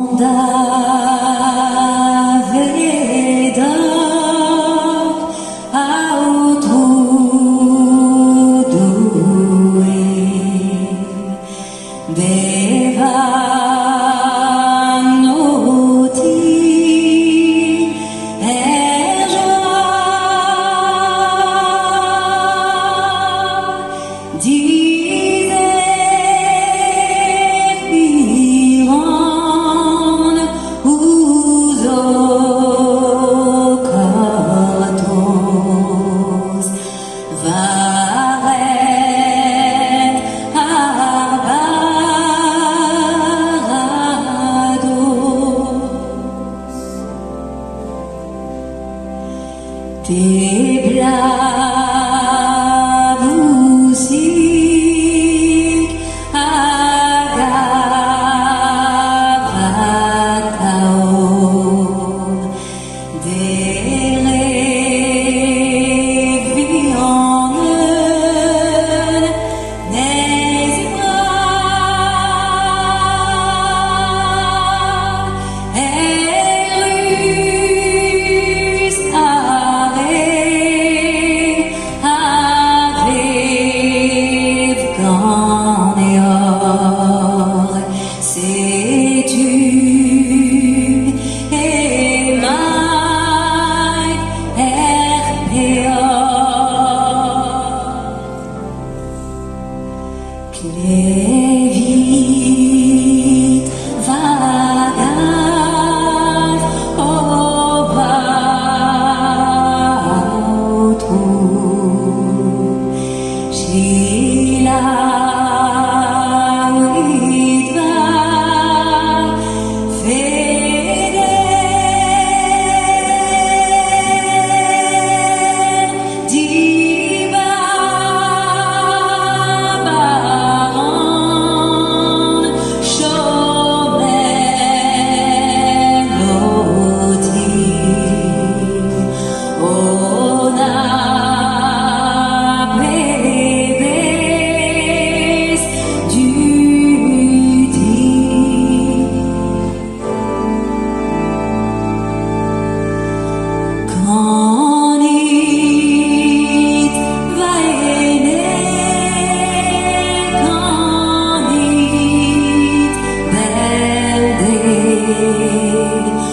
Davedoc'h, Aotrou Doue, Bevañ ho ti er joa. Dizec'hiñ 'ran ouzh ho kortoz war hent ar baradoz. Te blabousig a gav atav Dereviñ an un nerzh bras Eürus ar re a vev ganeoc'h. Setu emaint er peoc'h. Klevit va galv, o va Aotrou, Selaouit va fedenn dibab a ran chom en ho ti. O na pebezh dudi! Kanit va ene, kanit bemdez.